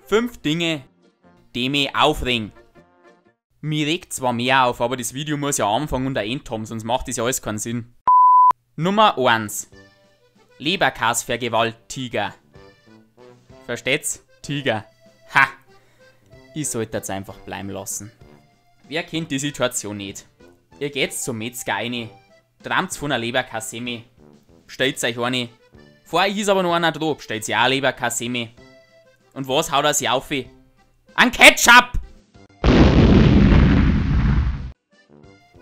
5 Dinge, die mich aufregen. Mich regt zwar mehr auf, aber das Video muss ja Anfang und ein End haben, sonst macht das ja alles keinen Sinn. Nummer 1. Leberkäsvergewaltiger. Versteht's? Tiger. Ha! Ich sollte jetzt einfach bleiben lassen. Wer kennt die Situation nicht? Ihr geht's zum Metzger rein, tramt's von einer Leberkässemmel, bestellt euch eine. Vor euch ist aber noch einer dran, bestellt sich auch eine Leberkässemmel. Und was haut er sich auf? Ein Ketchup!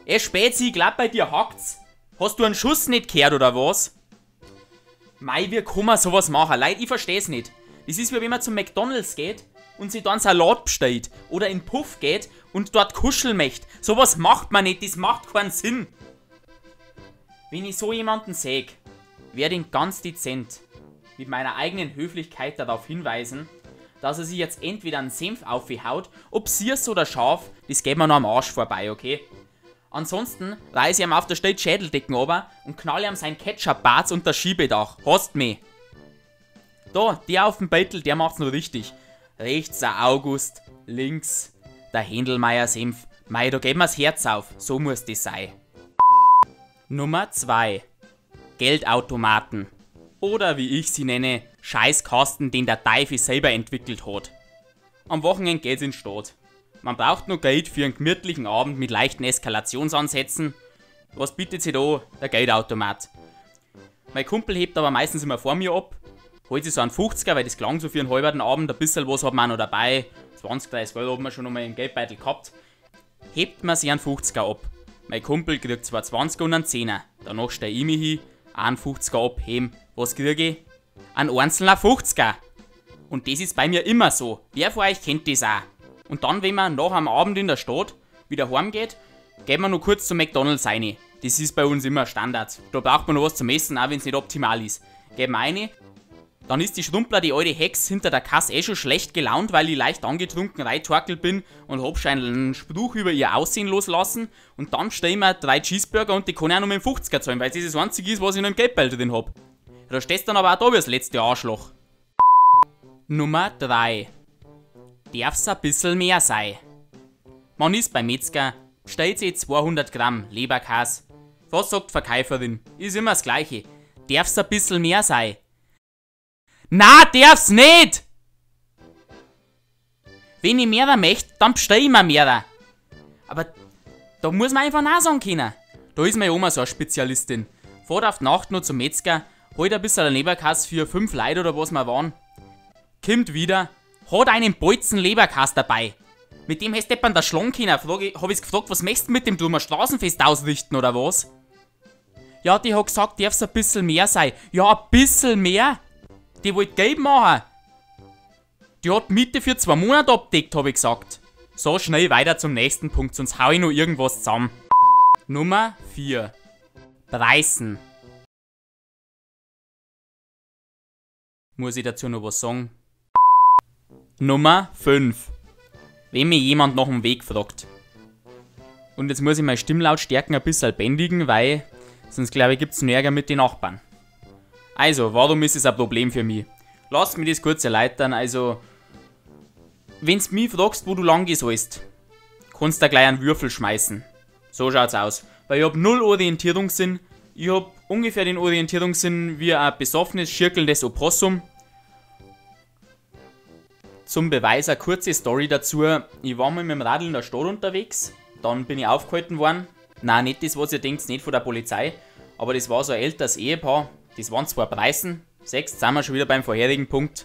Ey Spezi, ich glaub bei dir hackt's. Hast du einen Schuss nicht gehört oder was? Mei, wie kann man sowas machen? Leute, ich versteh's nicht. Das ist wie wenn man zum McDonalds geht und sich dann Salat bestellt oder in Puff geht und dort kuscheln möchte. Sowas macht man nicht, das macht keinen Sinn. Wenn ich so jemanden seh, werde ich ihn ganz dezent mit meiner eigenen Höflichkeit darauf hinweisen, dass er sich jetzt entweder einen Senf aufhaut, ob süß oder scharf, das geht mir noch am Arsch vorbei, okay? Ansonsten reiß ich ihm auf der Stelle die Schädeldecken runter und knall ihm sein Ketchup-Barz unter Schiebedach. Hast mich! Da, der auf dem Beitel, der macht's noch richtig. Rechts der August, links der Händlmaier-Senf. Mei, da geht mir's Herz auf. So muss das sein. Nummer 2. Geldautomaten. Oder wie ich sie nenne, Scheißkasten, den der Teufel selber entwickelt hat. Am Wochenende geht's in die Stadt. Man braucht nur Geld für einen gemütlichen Abend mit leichten Eskalationsansätzen. Was bietet sich da? Der Geldautomat. Mein Kumpel hebt aber meistens immer vor mir ab, holt sich so einen 50er, weil das klang so für einen halben Abend, ein bisschen was hat man auch noch dabei, 20, 30 Euro hat man schon nochmal im Geldbeutel gehabt. Hebt man sich einen 50er ab. Mein Kumpel kriegt zwar 20er und einen 10er. Danach steh ich mich hin, einen 50er abheben. Was krieg ich? Einen einzelnen 50er. Und das ist bei mir immer so. Wer von euch kennt das auch? Und dann, wenn man nach am Abend in der Stadt wieder heimgeht, geht man noch kurz zu McDonalds rein. Das ist bei uns immer Standard. Da braucht man noch was zum Essen, auch wenn's nicht optimal ist. Geht man rein, dann ist die Schrumpler, die alte Hex hinter der Kasse eh schon schlecht gelaunt, weil ich leicht angetrunken reintorkelt bin und hab schon einen Spruch über ihr Aussehen loslassen. Und dann stell ich mir 3 Cheeseburger und die kann ich auch noch mit dem 50er zahlen, weil das das einzige ist, was ich noch im Geldbeutel drin hab. Da stehst dann aber auch da wie das letzte Arschloch. Nummer 3. Darf's ein bisschen mehr sein? Man ist beim Metzger, bestellt sich 200 Gramm Leberkäse. Was sagt die Verkäuferin? Ist immer das Gleiche. Darf's ein bisschen mehr sein? Na, darf's nicht! Wenn ich mehr möchte, dann bestell ich mir mehr. Aber da muss man einfach nein sagen können. Da ist meine Oma so eine Spezialistin. Fährt auf die Nacht noch zum Metzger, holt ein bisschen Leberkäse für 5 Leute oder was wir waren. Kommt wieder, hat einen Bolzen Leberkäse dabei. Mit dem hättest du deppern da schlagen können. Hab ich's gefragt, was möchtest du mit dem Drum? Ein Straßenfest ausrichten oder was? Ja, die hat gesagt, darf's ein bisschen mehr sein. Ja, ein bisschen mehr? Die wollte Geld machen. Die hat Miete für 2 Monate abdeckt, hab ich gesagt. So, schnell weiter zum nächsten Punkt, sonst hau ich noch irgendwas zusammen. Nummer 4. Preisen. Muss ich dazu noch was sagen? Nummer 5. Wenn mich jemand nach dem Weg fragt. Und jetzt muss ich meine Stimmlautstärken ein bisschen bändigen, weil sonst glaube ich gibt's noch Ärger mit den Nachbarn. Also, warum ist es ein Problem für mich? Lass mich das kurz erläutern, also wenn's mich fragst, wo du lang gehen sollst, kannst du da gleich einen Würfel schmeißen. So schaut's aus. Weil ich hab null Orientierungssinn, ich hab ungefähr den Orientierungssinn wie ein besoffenes, schirkelndes Opossum. Zum Beweis eine kurze Story dazu. Ich war mal mit dem Radl in der Stadt unterwegs, dann bin ich aufgehalten worden. Nein, nicht das, was ihr denkt, nicht von der Polizei, aber das war so ein älteres Ehepaar. Das waren 2 Preisen. 6, sind wir schon wieder beim vorherigen Punkt.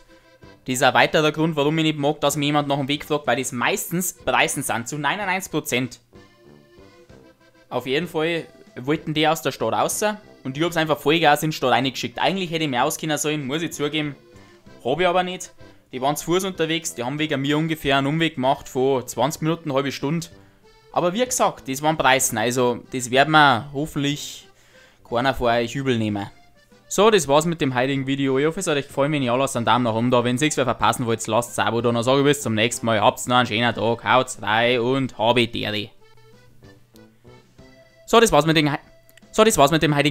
Das ist ein weiterer Grund, warum ich nicht mag, dass mir jemand nach dem Weg fragt, weil das meistens Preisen sind, zu 99%. Auf jeden Fall wollten die aus der Stadt raus und ich hab's einfach Vollgas in die Stadt reingeschickt. Eigentlich hätte ich mir auskennen sollen, muss ich zugeben, hab ich aber nicht. Die waren zu Fuß unterwegs, die haben wegen mir ungefähr einen Umweg gemacht von 20 Minuten, halbe Stunde. Aber wie gesagt, das waren Preisen, also das werden wir hoffentlich keiner von euch übel nehmen. So, das war's mit dem heutigen Video. Ich hoffe, es hat euch gefallen. Wenn ja, lasst einen Daumen nach oben da. Wenn ihr nichts mehr verpassen wollt, lasst ein Abo da. Dann sage ich bis zum nächsten Mal. Habt's noch einen schönen Tag. Haut's rein und habe Dere. So, das war's mit dem heutigen